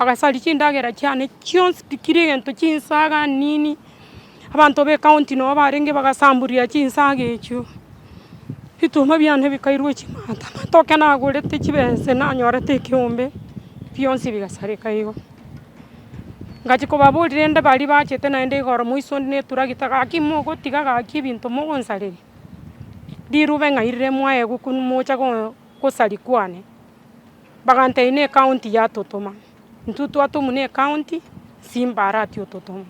Bagasaria chindagera chiane chionsi pi kera egento chinsaga nini, abanto ba ecounty nabo barenge bagasamburia chinsaga echio, ebituma biane bikairwa chimata, amatoke nagorete chibese nanyorete ekeombe, bionsi bigasareka igo. Ngachia kobaboria rende baria bachete naende igoro moiso onde na eturagita gaki mogotiga gaki ebinto mogonsareria, rirube ng'ai rire mwaegwa korwa mocha go gosaria kwane. Bagantebia ne ecounty yatotoma, intwe twatomwa ne ecounty, Simba arati ototoma.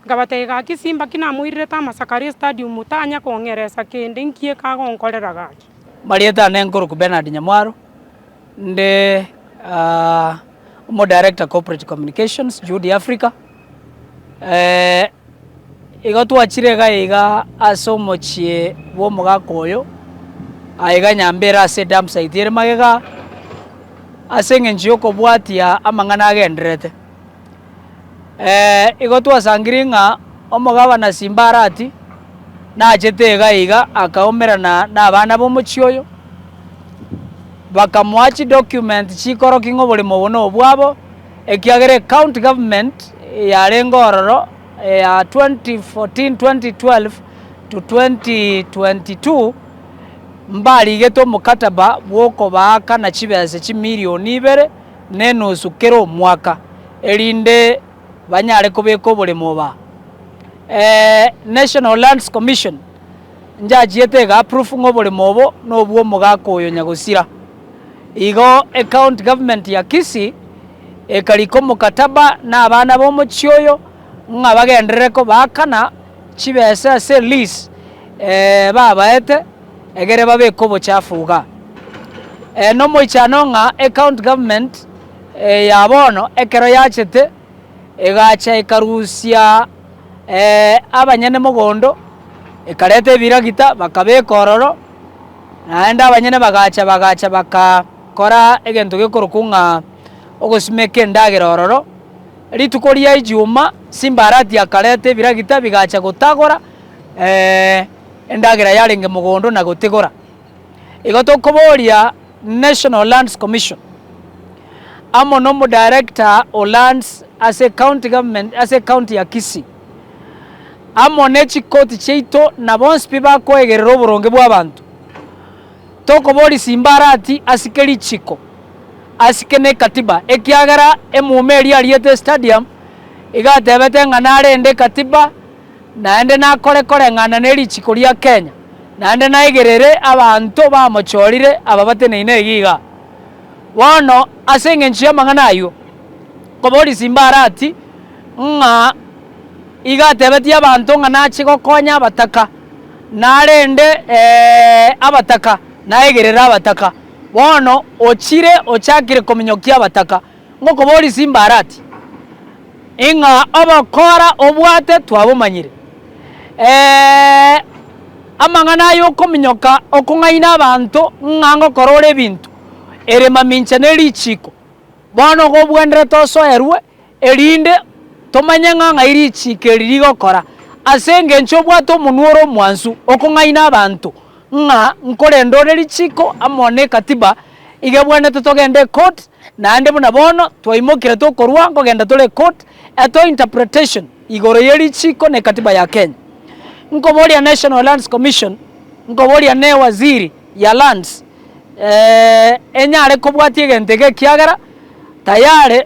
Nkabatebia gaki Simba ki namoirerete amasakara estadium tanya kong'eresa kende nki eke agonkorera gaki. Marieta ane nkorokwa Bernard Nyamwaro, nde omo director corporate communications Juhudi Africa, Igo twachire iga iga ase omochie bw'omogaka oyo, aiga Nyambera ase edamp site ere magega, ase eng'encho ya okobwatia amang'ana agendererete. Igo twasangire ng'a omogabana Simba Arati, nachete iga iga akaumerana na abana b'omochie oyo, bakamoa chidocument chikorokia ng'a oboremo obo nobwabo, ekiagera ecounty government yarenge ororo ya 2014, 2012 to 2022, mbarigete omokataba bw'okobaakana chibesa chimilioni ibere na enusu kera omwaka, erinde banyare kobeka oboremo obo aa. National Lands Commission nchachiete ega approve ng'a oboremo obo nobwa omogaka oyo nyagosira. Igo ecounty government ya Kisii ekarika omokataba na abana b'omochie oyo ng'a bagenderere kobaakana chibesa ase elease babaete egere babeke obochafu igaa. Nomoichano ng'a ecounty government ya bono ekero yachete egacha ekarusia abanyene mogondo, ekareta ebiragita bakabeka ororo, naende abanyene bagacha bagacha bakakora egento gekorokwa ng'a ogosimeka endagera ororo. Rituko ria Ijumaa, Simbarati akareta ebiragita bigacha gotagora endagera yarenge mogondo na gotegora. Igo tokoboria National Lands Commission amo na omodirector o lands ase ecounty government ase ecounty ya Kisii, amo ne chikoti chiaito na bonsi pi bakoegerera oboronge bwa abanto, tokoboria Simbarati asike richiko. Asike ne katiba, ekiagera emuma eria ariete estadium iga atebete ng'a narende ekatiba, naende nakore koreng'ana ne richiko ria Kenya, naende naigerere abanto bamochorire aba bateneine iga igaa. Bono ase eng'encho y'amang'ana ayio, nkoboria Simba Arati ng'a iga atebetie abanto ng'a nache gokonya abataka, narende abataka, naigerere abataka. Bono ochire ochakire kominyokia abataka, ngokoboria Simbarati, ing'a obokora obwate twabomanyire. Amang'ana aya okominyoka okong'aina abanto ng'a ngokora ore ebinto, ere mamincha ne richiko. Bono igo obwenerete osoerwe, erinde tomanye ng'a ng'ai richiiko eri rigokora, ase engencho obwate omonwa ore omwansu okong'aina abanto, ng'a nkorenda ore richiiko amo ne ekatiba, iga ebwenerete togende ecourt, naende buna bono twaimokire tokorwa nkogenda tore ecourt, etoe interpretation igoro ye richiiko na ekatiba ya Kenya. Nkoboria National Lands Commission, nkoboria ne waziri ya lands, enyare kobwatia egento eke ekiagera tayari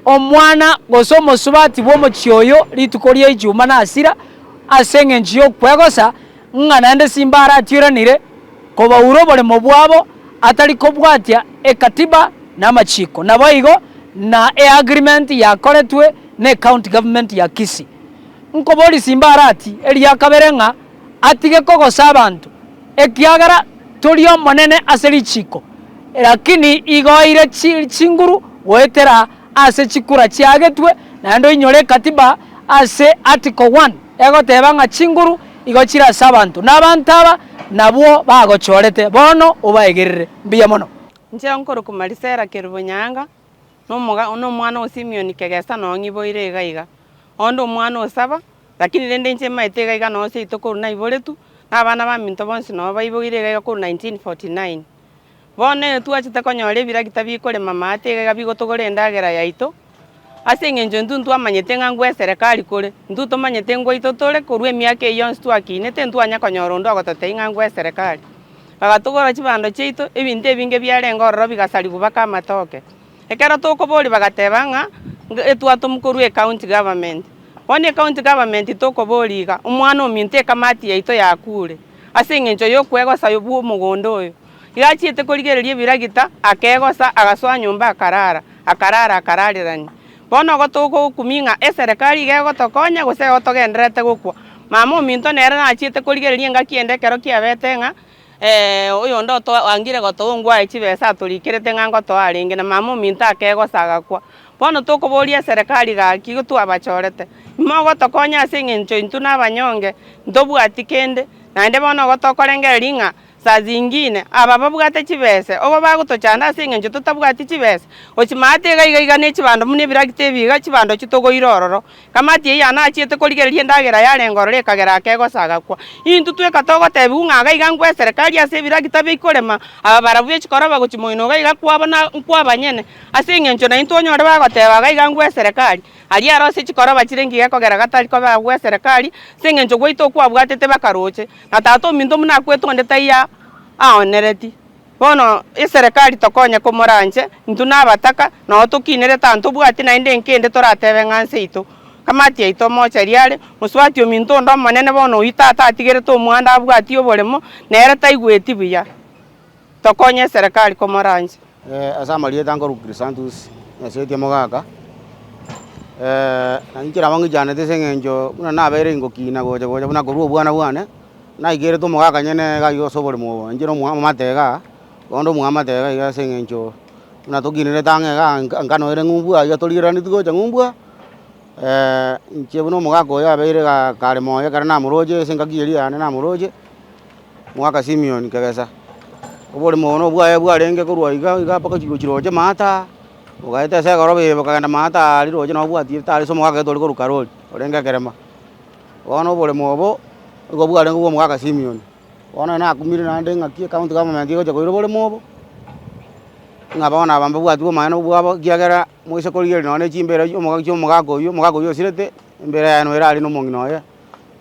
omwana gose omosubati bw'omochie oyo rituko ria Ijumaa nasira ase eng'encho y'okwegosa ng'a naende simba aratiranire kobaura oboremo bwabo atari kobwatia ekatiba na amachiko. Naboigo na eagreement yakoretwe na ecounty government ya Kisii. Nkoboria simba arati eria kabere ng'a atige kogosa abanto, ekiagera tori omonene ase richiko, lakini igo oire chinguru goetera ase chikura chiagetwe, naende oinyore ekatiba ase article one egoteba ng'a chinguru igo chire ase abanto, na abanto aba nabwo bagochorete, bono obaegerere. Mbuya mono. Inche nkorokwa Marisela Kerubo Nyaanga, na omoga na omwana o Simion Kegesa noo ng'iboire iga iga. Onde omwana o saba, Lakini rende inche maete iga iga noo seito korwa naiboretwe, na abana baminto bonsi noo baiboire iga iga korwa 1949. Bono eye twachete konyora ebiragita bikorema amaate iga iga bigotogora endagera yaito, ase eng'encho intwe ntwamanyete ng'a ngwa eserekari kore, intwe tomanyete ngwaito tore korwa emiaka eyio yonsi twakinete ntwanya konyora onde ogototebia ng'a ngwa eserekari. Bagatogora chibando chiaito, ebinto ebinge biarenge ororo bigasarigwa mpaka amatoke. Ekero tokoboria bagateba ng'a etwatomwa korwa ecounty government. Bono ecounty government tokoboria iga, omwana ominto ekamati yaito yakure, ase eng'encho ya okwegosa bwa omogondo oyo. Iga achiete korigereria ebiragita, akegosa, agasoa nyomba akarara, akarara akararerania. Bono igo togokumia ng'a eserekari iga egotokonya gose igo togendererete gokwa. Mama ominto nere nachiete korigereria engaki ende ekero kiabete ng'a oyonde oangire gotoa ongwae chibesa atorikerete ng'a ngotoa arenge, na mama ominto akegosa agakwa. Bono tokoboria eserekari gaki igo twabachorete, imogotokonya ase eng'encho intwe na abanyonge, ntobwati kende, naende bono igo tokorengereria ng'a Saa zingine aba babwate chibese, obo bagotochanda ase eng'encho totabwati chibese, gochia maate iga iga iga ne chibando buna ebiragita ebi iga chibando chitogoire ororo. Kamati eyio yane achiete korigereria endagera yarenge ororo ekagera akegosa agakwa. Intwe tweka togotebiwa ng'a iga iga nkwa eserekari ase ebiragita bikorema, aba barabwo echikoroba gochia moino iga iga kwabo na nkwabanyene, ase eng'encho naintwe onyore bagoteba iga iga nkwa eserekari. Aria aro ase chikoroba chire ngiya ekogera gatari koba agwo eserekari, ase eng'encho gwaito okwabwatete bakaroche. Na tata ominto buna akwete onde taiyo aonereti. Bono eserekari tokonye komoranche, intwe na abataka, noo tokinerete aa ntobwati naende enkende toratebe ng'a nse yaito, kamati yaito mochari are, mosubati ominto onde omonene bono oyio tata atigerete omwando abwatie oboremo, nere taigweti buya. Tokonye eserekari komoranche. Ase amarieta nkorwa Chrisantus Nyasetie Mogaka, na inche nabo ng'ichanete ase eng'encho buna nabeire ingokina gocha gocha buna korwa obwana bwane, naikerete omogaka nyene iga iga ase oboremo obo, inche na omwamate igaa, bono omwamate iga iga ase eng'encho buna tokinerete ang'e igaa nka nka noere ng'umbu aiga torigereraneti gocha ng'umbu aa, inche buna omogaka oyo abeire igaa kare moyo ekero namoroche ase engaki eria yane namoroche. Omogaka Simion kegesa, oboremo obo nobwaye bwarenge korwa iga iga mpaka gochia roche maata, bogaeta ase egoroba eye bokagenda maata aria roche nabo bwatiirete aria ase omogaka gete ore korwa Karori, orenge ekerema. Bono oboremo obo, nigo bwarenge bwa omogaka Simion. Bono nakumire naende ng'aki ecounty government egocha koira oboremo obo, ng'a bono aba mbabwati obomaene bwabo ekiagera moise korigereria nonye na chimbera chia omoga chia omogaka oywo, omogaka oywo osirete, embera yaye noyo ere aria na omong'ina oye,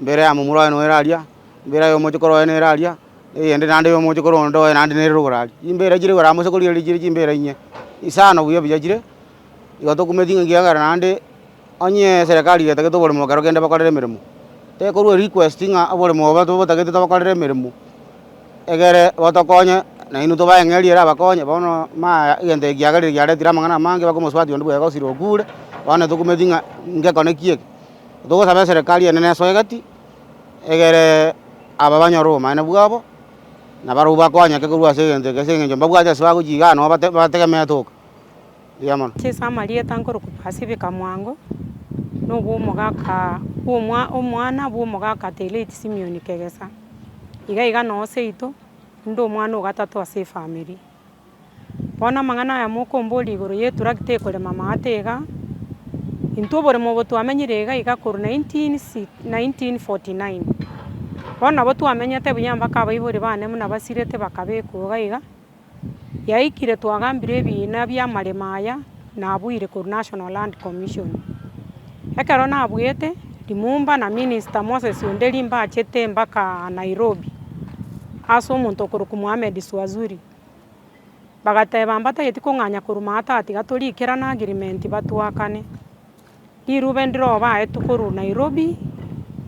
embera ya momura oye noyo ere aria. Embera ya omochokoro oye nere aria, na eyende naende ya omochokoro onde oye naende nere rogoro aria. Chimbera chire igoro amo ase korigereria chire chimbera inye, isano buya buya chire, igo tokumeti ng'a ekiagera naende onye eserekari getagete oboremo ekero kende bakorere emeremo, tekorwa erequest ng'a oboremo obo tobotagete tobakorere emeremo, egere botokonye naintwe tobaeng'erie ere abakonye bono ma egento eke kiagerire kiaretire amang'ana amange mpaka omosubati onde bwegosire okure, bono tokumeti ng'a ngekone ki eke. Togosaba eserekari enene esoe gati. Egere aba banyore obomaene bwabo, na barabwo bakonyeke korwa ase egento eke ase eng'encho mbabwate ase bagochia igaa nabo bate bategemeete oka. Mbuya mono. Ase amarieta nkorokwa Pacifica Mwango, na obwo omogaka bwa omwa omwana bwa omogaka the late Simeon Kegesa. Iga iga noo seito, inde omwana ogatato ase efamiri. Bono amang'ana aya mokomboria igoro ya etractor ekorema amaate iga, intwe oboremo obo twamenyire iga iga korwa nineteen si 1949. Bono nabo twamenyete buya mpaka abaibori bane buna basirete bakabekwa iga iga, yaikire twagambire ebiina bia amaremo aya, nabuire korwa National Land Commission. Ekero nabuete, Lumumba na Minister Moses Onderi mbachete mpaka Nairobi, ase omonto okorokwa Mohamed Swazuri. Bagateba mbatageti kong'anya korwa maate tiga torikerane agreement batwakane. Rirube ndire baetwe korwa Nairobi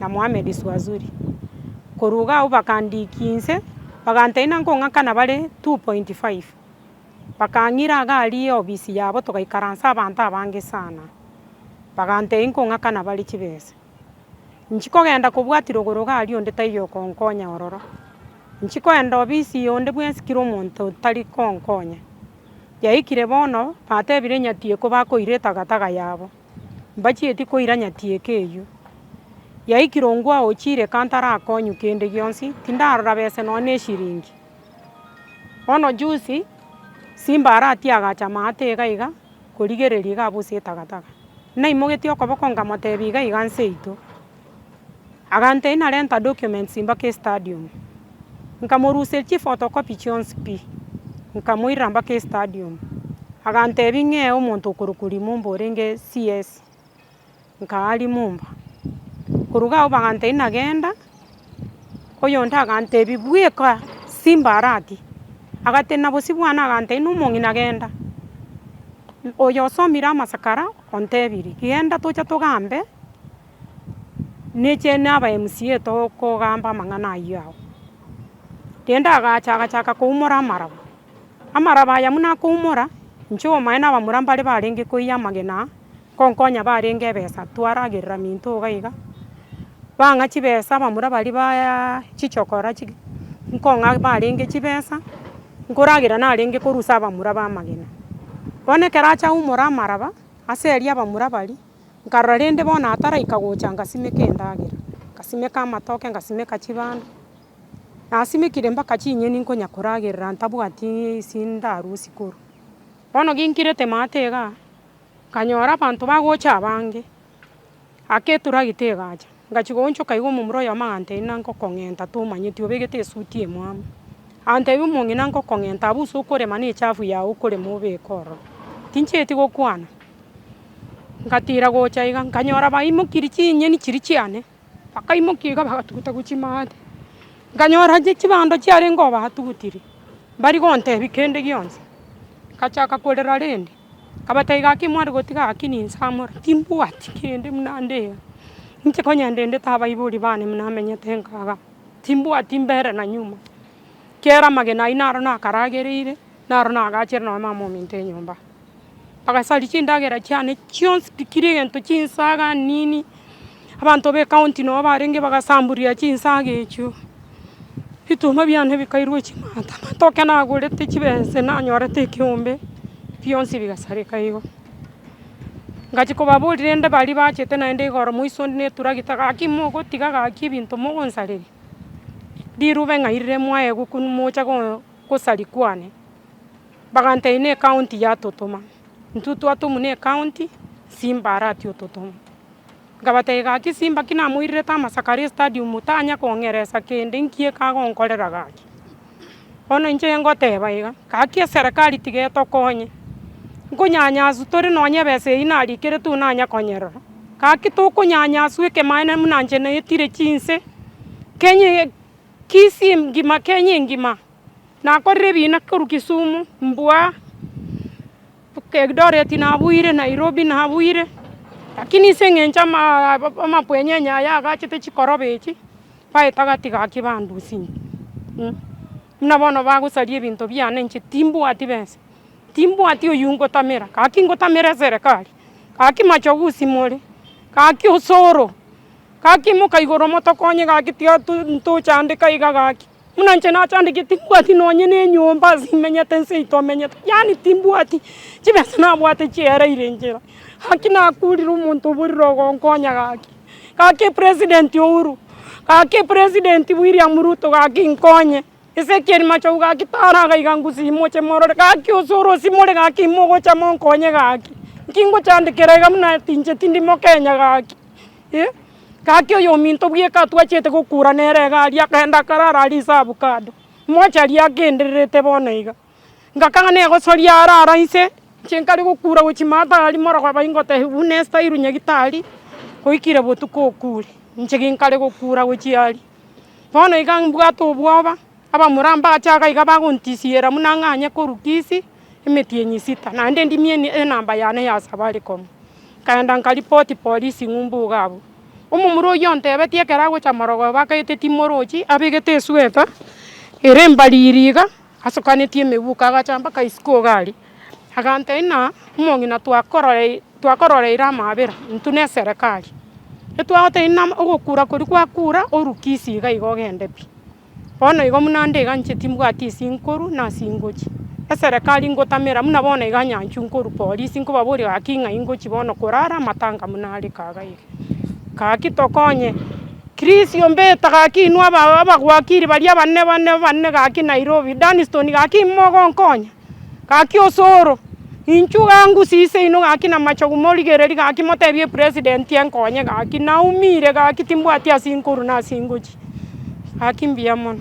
na Mohamed Swazuri. Korwa iga abwo bakandikia inse, bagantebia ng'a nkong'akana bare 2.5. Bakang'ira iga aria ofisi yabo togaikaransa abanto abange sana. Bagantebia nkong'akana bare chibesa. Inchi kogenda kobwatia rogoro iga aria onde taiyo okonkonya ororo. Inchi koenda obisi onde bwensi kera omonto otari konkonya. Yaikire bono, batebire nyatieko bakoira etagataga yabo, mbachieti koira nyatieko eywo. Yaikire ongwa ochire ka ntarakonywa kende gionsi, tindarora bese nonya na eshiringi. Bono juzi, simba aratie agacha maate iga iga, korigereria iga abwo ase etagataga. Naimogetie okoboko nkamotebia iga iga nse yaito. Agantebia narenta documents mpaka estadium, nkamoruseria chiphotocopy chionsi pi, Nkamoirera mpaka estadium, agantebia ng'ee omonto okorokwa Limumba orenge CS, nkaa Limumba. Korwa iga abwo bagantebia nagenda, oyonde agantebia bweka Simba Arati, agatenena bosio bwane agantebia na omong'ina genda, oyo osomire amasakara ontebirie, genda tocha togambe. Neche na aba MCA tokogamba amang'ana ayio ao. Rende agacha agachaka koumora amaraba, amaraba aya buna akoumora, inche omaene na abamura mbare barenge koiyia amagena aa, nkonkonya barenge ebesa twaragerera minto iga iga, bang'a chibesa abamura baria baaa chichokora chi nkong'a barenge chibesa, nkoragera narenge korusia abamura ba amagena. Bono ekero acha aumora amaraba, ase erio abamura baria. Nkarora rende bono ataraika gocha ngasimeka endagera, ngasimeka amatoke, ngasimeka chibando, nasimekire mpaka chinyeni nkonya koragerera ntabwati ase ndarusie korwa. Bono ginkirete maate igaa, nkanyora abanto bagocha abange, ake eturagita egacha, ngachia goonchoka iga omomura oyomo agantebia buna ngokong'enta tomanyeti obegete esuti emwamu, agantebia omong'ina ngokong'enta abwo ase okorema na echafu yago okorema obeke ororo, tinchieti gokwana. Ngatira gocha iga, nkanyora baimokirie chinyeni chiria chiane, bakaimokia iga bagatuguta gochia maate, nkanyora chi chibando chiarenge oo batugutire, mbari gontebia kende gionsi. Nkachaka korera rende, nkabatebia gaki mware gotiga gaki ninsamore, timbwati kende buna nde iga, inche konya ndendete abaibori bane buna amenyete nka igaa, timbwati mbere na nyuma, kera amagena aywo naro nakaragereire, naro nagachere nonye mama ominto enyomba. Bagasaria chindagera chiane chionsi pi kera egento chinsaga nini, abanto ba ecounty nabo barenge bagasamburia chinsaga echio, ebituma biane bikairwa chimata, amatoke nagorete chibese nanyorete ekeombe, bionsi bigasareka igo. Ngachia kobaboria rende baria bachete naende igoro moiso na eturagita gaki mogotiga gaki ebinto mogonsareria, rirube ng'ai rire mwaegwa mocha gosaria kwane. Bagantebia ne ecounty yatotoma, intwe twatomwa ne ecounty, Simba aratie ototoma. Nkabatebia gaki Simba ki namoirerete amasakara estadium tanya kong'eresa kende nki ekagonkorera gaki. Bono inche ngoteba iga, gaki eserekari tiga etokonye, nkonyanyasu tore nonye ebesa eywo narikeretwe nanya konyerora, gaki tokonyanyaswa ekemaene buna inche naetire chinse, Kenya Kisii engima Kenya engima. Nakorire ebiina korwa Kisumu, mbwa, Eldoret nabuire, Nairobi nabuire, lakini ase eng'encho ama amapwenyenye aya agachete chikoroba echi, baeta gati gaki bandusia Buna bono bagosaria ebinto biane inche timbwati besa, timbwati oywo ngotamera, gaki ngotamera eserekari, gaki machogusi more, gaki osoro, gaki imoka igoro motokonye gaki tiga ntochandeka iga gaki. Buna inche nachandekire timbwati nonye na enyomba ase imenyete ense eye tomenyete, yaani timbwati chibesa nabwate chiereire enchera, gaki nakurire omonto oborire ogonkonya gaki, gaki president Uhuru, gaki president William Ruto gaki nkonye, Ezekiel Machogu gaki tara iga iga ngusii moche morore, gaki ase orosi more gaki mogocha monkonye gaki, nki ngochandekera iga buna inche tindi mokenya gaki eh. Gaki oyominto bweka twachiete gokura nere iga aria akaenda akarara aria ase avocado, mochari agendererete bono iga. Ngakang'a negosoria arara inse, inche nkare gokura gochia maate aria morogoba ingotebiwa buna estairwe nyagitari, oikire botuko okure, inche ginkare gokura gochia aria. Bono iga mbwate obwoba, abamura mbache iga iga bagontisiera buna ng'anye korwa Kisii, emetienyi sita, naende ndimie enamba yane ya Safaricom. Nkaenda nkaripoti polisi ng'umbu iga abwo. Omomura oyio ontebetie ekero agocha morogoba akaete timorochi, abegete esweta ere embariri iga, asokanetie emebuko agacha mpaka isiko iga aria. Agantebia ng'a omong'ina twakororei twakororeire amaabera intwe na eserekari, etwagotebia ng'a ogokura koria gwakura oruke isi iga iga ogende pi. Bono igo buna nde iga inche timbwati ase nkorwa na ase ngochia. Eserekari ngotamera buna bono iga nyanchwa nkorwa polisi nkobaboria gaki ng'ai ngochia bono korara amatanga buna are kaga iga. Gaki tokonye, Chris ombeta gaki inwe aba abagwakiri baria abanene bane abanene gaki Nairobi, Danston gaki mogonkonya, gaki Osoro, inchuo iga ngusie seino gaki na machogu morigereria gaki motebie epresident enkonye gaki naumire gaki timbwati ase nkorwa na ase ngochia. Gaki mbuya mono.